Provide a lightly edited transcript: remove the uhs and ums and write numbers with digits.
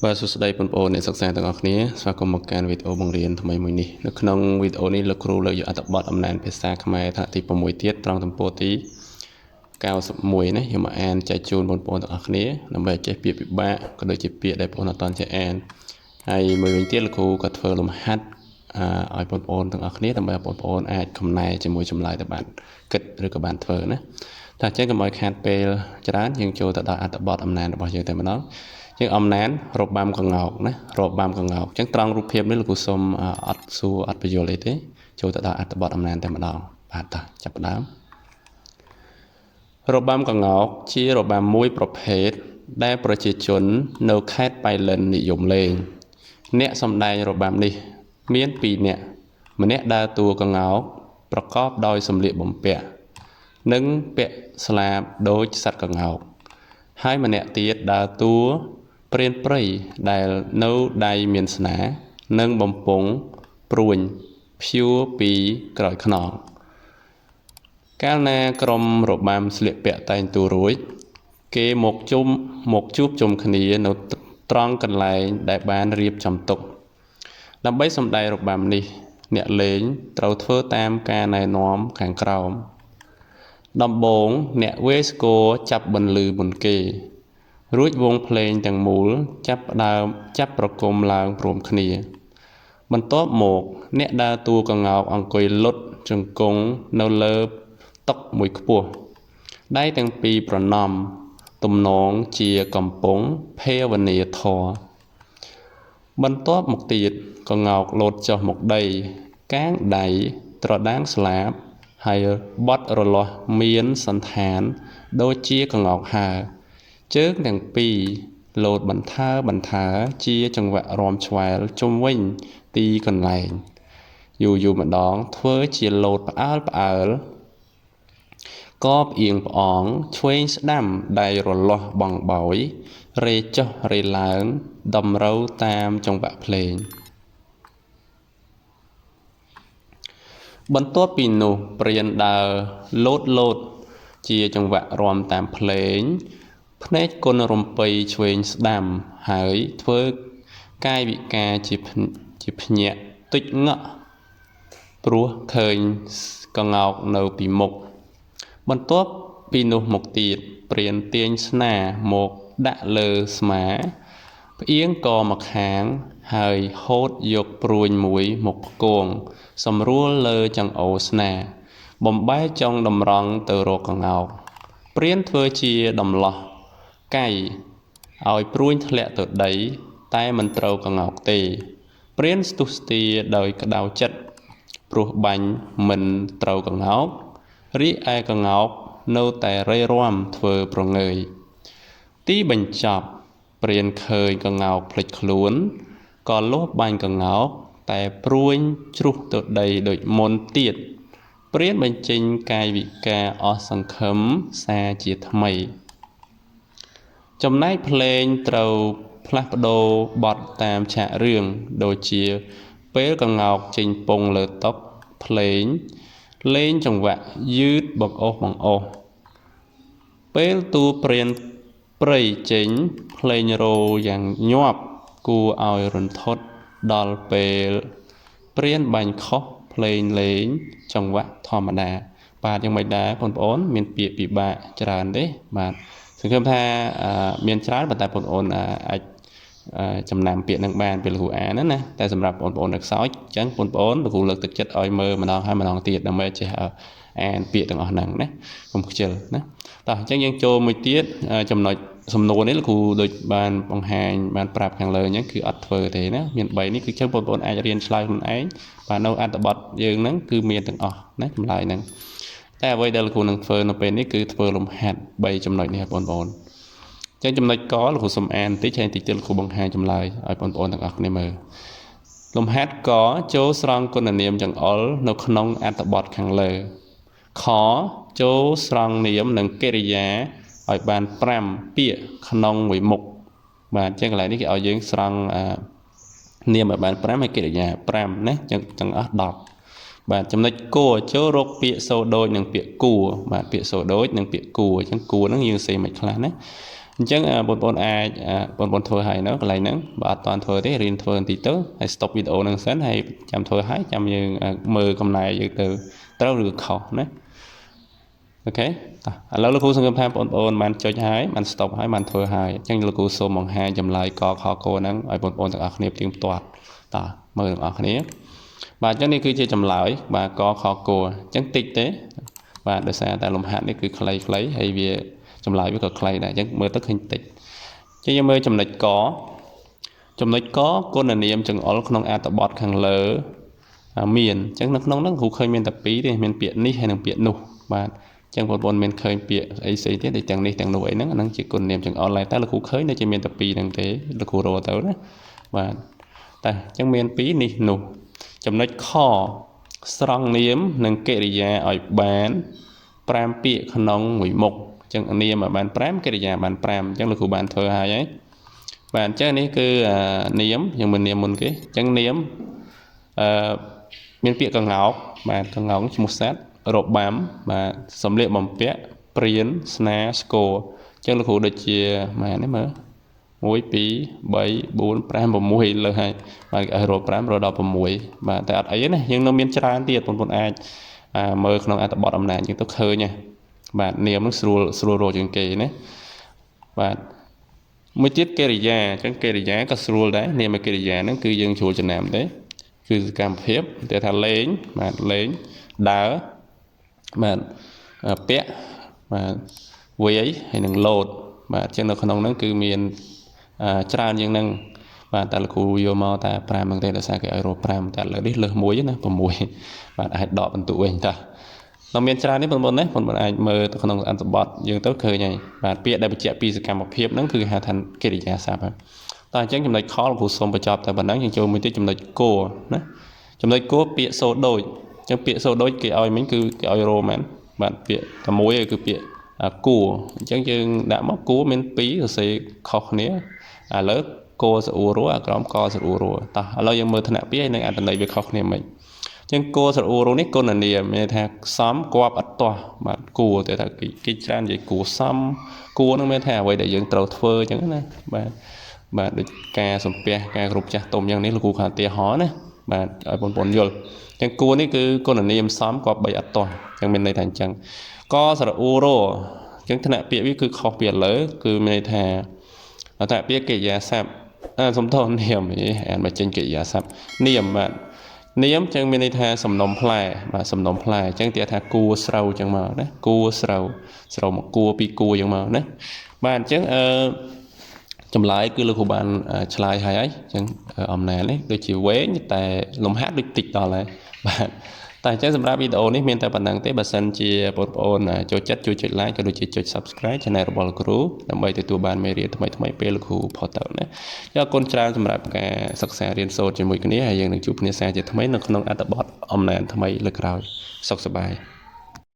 បាទសួស្តីបងប្អូនអ្នកសិក្សាទាំងអស់គ្នាស្វាគមន៍មកកាន់វីដេអូបង្រៀនថ្មីមួយនេះនៅក្នុងវីដេអូនេះលោកគ្រូលើកយកអត្ថបទអំណានភាសាខ្មែរថ្នាក់ទី6ទៀតត្រង់ទំព័រទី91ណាយកមកអានចែកជូនបងប្អូនទាំងអស់គ្នាដើម្បីចេះពាក្យពិបាកក៏ដូចជាពាក្យដែលបងប្អូនអត់ទាន់ចេះអានហើយមួយវិញទៀតលោកគ្រូក៏ធ្វើលំហាត់ឲ្យបងប្អូនទាំងអស់គ្នាដើម្បីឲ្យបងប្អូនអាចកំណែជាមួយចម្លើយទៅបានគិតឬក៏បានធ្វើណាតែអញ្ចឹងកុំឲ្យខាតពេលច្រើនយើងចូលទៅដល់អត្ថបទអំណានរបស់យើងតែម្ដងយើងអំណានរបាំកងោកណារបាំកងោកអញ្ចឹងត្រង់រូបភាពនេះលោកគ្រូសុំអត់សួរអត់បញ្យល់អីទេចូលទៅដល់អត្ថបទអំណានតែម្ដងបាទតោះចាប់ផ្ដើមរបាំកងោកជារបាំមួយប្រភេទដែលប្រជាជននៅខេត្តប៉ៃលិននិយមលេងអ្នកសម្ដែងរបាំនេះមាន2នាក់ម្នាក់ដើរតួកងោកប្រកបដោយសម្លៀកបំពាក់និងពាក់ស្លាបដូចសត្វកងោកហើយម្នាក់ទៀតដើរតួព្រានព្រៃដែលនៅដៃមានស្នានិងបំពង់ព្រួញព្យួរពីក្រោយខ្នងកាលណាក្រុមរបាំស្លៀកពាក់តែងតួរួចគេមកជុំមកជួបជុំគ្នានៅត្រង់កន្លែងដែលបានរៀបចំទុកដើម្បីសម្ដែងរបាំនេះអ្នកលេងត្រូវធ្វើតាមការណែនាំខាងក្រោមដំបូងអ្នកវាយស្គរចាប់បន្លឺមុនគេរួចវងភ្លេងទាំងមូលចាប់ផ្ដើមចាប់ប្រគំឡើងព្រមគ្នាបន្ទាប់មកអ្នកដើរតួកងោកអង្គុយលុតជង្គង់នៅលើតុមួយខ្ពស់ដៃទាំងពីរប្រណម្យទំនងជាកំពុងភាវនាធម៌បន្ទាប់មកទៀតកងោកលោតចុះមកដីកាងដៃត្រដាងស្លាបហើយបត់រលាស់មានសន្តានដូចជាកងោកហើរជើងទាំងពីរលោតបន្ថើបន្ថើជាចង្វាក់រាំឆ្វែលជុំវិញទីកន្លែងយូរយូរម្ដងធ្វើជាលោតផ្អើលផ្អើលកបអៀងផ្អងឆ្វេងស្ដាំដៃរលាស់បងបោយរេចុះរេឡើងតម្រូវតាមចង្វាក់ភ្លេងបន្ទាប់ពីនោះព្រានដើរលោតលោតជាចង្វាក់រាំតាមភ្លេងភ្នែកគុណរំពៃឆ្វេងស្ដាំហើយធ្វើកាយវិការជាភ្ញាក់ទុចងក់ព្រោះឃើញកងោកនៅពីមុខបន្ទាប់ពីនោះមកទៀតព្រានទាញស្នាមកដាក់លើស្មាផ្អៀងកម្ខាងហើយហូតយកព្រួញមួយមកផ្គងសម្រួលលើចង្អូរស្នាបំបែចុងតម្រង់ទៅរកកងោកព្រានធ្វើជាដំឡោះកៃឲ្យព្រួញធ្លាក់ទៅដីតែមិនត្រូវកងោកទេព្រានស្ទុះស្ទាដោយក្តៅចិត្តព្រោះបាញ់មិនត្រូវកងោករីឯកងោកនៅតែរៃរាំធ្វើប្រងើយទីបញ្ចប់ព្រានឃើញកងោកភ្លេចខ្លួនក៏លួសបាញ់កងោកតែព្រួញជ្រុះទៅដីដូចមុនទៀតព្រានបញ្ចេញកាយវិការអស់សង្ឃឹមសាជាថ្មីចំណែកភ្លេងត្រូវផ្លាស់ប្ដូរបទតាមឆាករឿងដូចជាពេលកងោកចេញពងលើតុភ្លេងលេងចង្វាក់យឺតបង្អុសបង្អុសពេលតួព្រានព្រៃចេញភ្លេងរោយ៉ាងញាប់គួរឲ្យរន្ធត់ដល់ពេលព្រានបាញ់ខុសភ្លេងលេងចង្វាក់ធម្មតាបាទយ៉ាងម៉េចដែរបងប្អូនមានពាក្យពិបាកច្រើនទេបាទសង្ឃឹមថាមានច្រើនប៉ុន្តែបងប្អូនអាចចំណាំពាក្យនឹងបានពេលលោកគ្រូអានណាតែសម្រាប់បងប្អូនដែលខ្សោយអញ្ចឹងបងប្អូនលោកគ្រូលើកទឹកចិត្តឲ្យមើលម្ដងហើយម្ដងទៀតដើម្បីចេះអានពាក្យទាំងអស់ហ្នឹងណាកុំខ្ជិលណាតោះអញ្ចឹងយើងចូលមួយទៀតចំណុចសំណួរនេះលោកគ្រូដូចបានបង្ហាញបានប្រាប់ខាងលើអញ្ចឹងគឺអត់ធ្វើទេណាមាន3នេះគឺចឹងបងប្អូនអាចរៀនឆ្លើយខ្លួនឯងបាទនៅអត្ថបទយើងហ្នឹងគឺមានទាំងអស់ណាចម្លើយហ្នឹងតែអ្វីដែលលោកគ្រូនឹងធ្វើនៅពេលនេះគឺធ្វើលំហាត់3ចំណុចនេះបងប្អូនចឹងចំណុចកលោកគ្រូសុំអានបន្តិចហើយតិចទៀតលោកគ្រូបង្ហាញចម្លើយឲ្យបងប្អូនទាំងអស់គ្នាមើលលំហាត់កចូលស្រង់គុណនាមចង្អុលនៅក្នុងអត្ថបទខាងលើខចូលស្រង់នាមនិងកិរិយាឲ្យបាន5ពាក្យក្នុងមួយមុខបាទអញ្ចឹងកន្លែងនេះគេឲ្យយើងស្រង់នាមឲ្យបាន5ហើយកិរិយា5ណាចឹងទាំងអស់10បាទចំណុចគួរចូលរកពាក្យសូដូចនិងពាក្យគួរបាទពាក្យសូដូចនិងពាក្យគួរអញ្ចឹងគួរហ្នឹងយើងសេមិនខ្លះណា អញ្ចឹងបងប្អូនអាចបងប្អូនធ្វើហើយនៅកន្លែងហ្នឹងបើអត់តាន់ធ្វើទេរៀនធ្វើបន្តិចទៅហើយ stop វីដេអូហ្នឹងសិនហើយចាំធ្វើហើយចាំយើងមើលកំណែយើងទៅត្រូវឬខុសណា OK តោះឥឡូវលោកគ្រូសង្ឃឹមថាបងប្អូនបានចុចហើយបាន stop ហើយបានធ្វើហើយអញ្ចឹងលោកគ្រូសូមបង្ហាញចម្លើយកខគហ្នឹងឲ្យបងប្អូនទាំងអស់គ្នាផ្ទៀងផ្ទាត់តោះមើលទាំងអស់គ្នាបាទអញ្ចឹងនេះគឺជាចម្លើយបាទកខគអញ្ចឹងតិចទេបាទដោយសារតែលំហាត់នេះគឺខ្លីៗហើយវាចម្លើយវាក៏ខ្លីដែរអញ្ចឹងមើលទៅឃើញតិចអញ្ចឹងយើងមើលចំណុចកចំណុចកគុណនាមចង្អុលក្នុងអត្ថបទខាងលើមានអញ្ចឹងនៅក្នុងហ្នឹងគ្រូឃើញមានតែពីរទេមានពាក្យនេះហើយនិងពាក្យនោះបាទចឹងបងប្អូនមានឃើញពាក្យអីផ្សេងទៀតដូចទាំងនេះទាំងនោះអីហ្នឹងអាហ្នឹងជាគុណនាមចង្អុលដែរតែលោកគ្រូឃើញនៅជាមានតែពីរហ្នឹងទេលោកគ្រូរកទៅណាបាទតែអញ្ចឹងមានពីរនេះនោះចំណុចខស្រង់នាមនិងកិរិយាឲ្យបាន5ពាក្យក្នុងមួយមុខអញ្ចឹងនាមឲ្យបាន5កិរិយាបាន5អញ្ចឹងលោកគ្រូបានធ្វើហើយហើយបាទអញ្ចឹងនេះគឺនាមយើងមើលនាមមុនគេអញ្ចឹងនាមអឺមានពាក្យកង្ោកបាទកង្ោកឈ្មោះសត្វរបាំបាទសម្លៀកបំពាក់ព្រានស្នាស្គរអញ្ចឹងលោកគ្រូដូចជាម៉ែនេះមើល1 2 3 4 5 6លើហើយបាទគេឲ្យរក5រកដល់6បាទតែអត់អីទេណាយើងនៅមានច្រើនទៀតបងប្អូនអាចមើលក្នុងអត្ថបទអំណាចយើងទៅឃើញណាបាទនាមនឹងស្រួលស្រួលរកជាងគេណាបាទមួយទៀតកិរិយាអញ្ចឹងកិរិយាក៏ស្រួលដែរនាមកិរិយាហ្នឹងគឺយើងជ្រួលចំណាំទេគឺសកម្មភាពតែថាលេងបាទលេងដើរបាទពាក់បាទវាយហើយនឹងលោតបាទអញ្ចឹងនៅក្នុងហ្នឹងគឺមានច្រើនជាងហ្នឹងបាទតែលោកគ្រូយកមកតែ5ហ្នឹងទេដោយសារគេឲ្យរក5តែឥឡូវនេះលើសមួយណា6បាទអាចដកបន្ទុកវិញតានៅមានច្រើននេះបងប្អូនណាបងប្អូនអាចមើលទៅក្នុងអត្ថបទយើងទៅឃើញហើយបាទពាក្យដែលបញ្ជាក់ពីសកម្មភាពហ្នឹងគឺហៅថាកិរិយាសព្ទហើយតោះអញ្ចឹងចំណុចខលោកគ្រូសូមបញ្ចប់តែប៉ុណ្ណឹងយើងចូលមួយទៀតចំណុចគណាចំណុចគពាក្យសូដូចអញ្ចឹងពាក្យសូដូចគេឲ្យមិញគឺគេឲ្យរោមែនបាទពាក្យតែមួយគឺពាក្យគួអញ្ចឹងយើងដាក់មកគួមាន2សរសេរខុសគ្នាឥឡូវគស្អួរអាក្រមកស្អួរតោះឥឡូវយើងមើលថ្នាក់ពីរហើយនឹងអត្ថន័យវាខុសគ្នាមិនអញ្ចឹងគស្អួរនេះគុណនាមមានថាសំគប់អត់ទាស់បាទគួទៅថាគេច្រើននិយាយគួសំគួនឹងមានថាអ្វីដែលយើងត្រូវធ្វើអញ្ចឹងណាបាទបាទដូចការសំពះការគ្រប់ចាស់ទុំយ៉ាងនេះលោកគ្រូខាងឧទាហរណ៍ណាបាទឲ្យបងប្អូនយល់អញ្ចឹងគួនេះគឺគុណនាមសំគប់បីអត់ទាស់អញ្ចឹងមានន័យថាអញ្ចឹងកស្រអ៊ូរអញ្ចឹងថ្នាក់ពាក្យវាគឺខុសពីឥឡូវគឺមានន័យថាថ្នាក់ពាក្យកិរិយាសព្ទសំទោសនាមអានមកចេញកិរិយាសព្ទនាមបាទនាមចឹងមានន័យថាសំណុំផ្លែបាទសំណុំផ្លែអញ្ចឹងគេថាគួស្រូវចឹងមកណាគួស្រូវស្រូវមកគួពីរគួចឹងមកណាបាទអញ្ចឹងអឺចម្លើយគឺលោកគ្រូបានឆ្លើយហើយហើយអញ្ចឹងអំណាចនេះដូចជាវែងតែលំហាត់ដូចតិចដល់ហើយបាទតែអញ្ចឹងសម្រាប់វីដេអូនេះមានតែប៉ុណ្្នឹងទេបើសិនជាបងប្អូនចូលចិត្តជួយចុច like ក៏ដូចជាចុច Subscribe Channel របស់លោកគ្រូដើម្បីទទួលបានមេរៀនថ្មីៗពេលលោកគ្រូផុសទៅណាអរគុណច្រើនសម្រាប់ការសិក្សារៀនសូត្រជាមួយគ្នាហើយយើងនឹងជួបគ្នាសាជាថ្មីនៅក្នុងអត្ថបទអំណាចថ្មីលើក្រោយសុខសប្បាយ។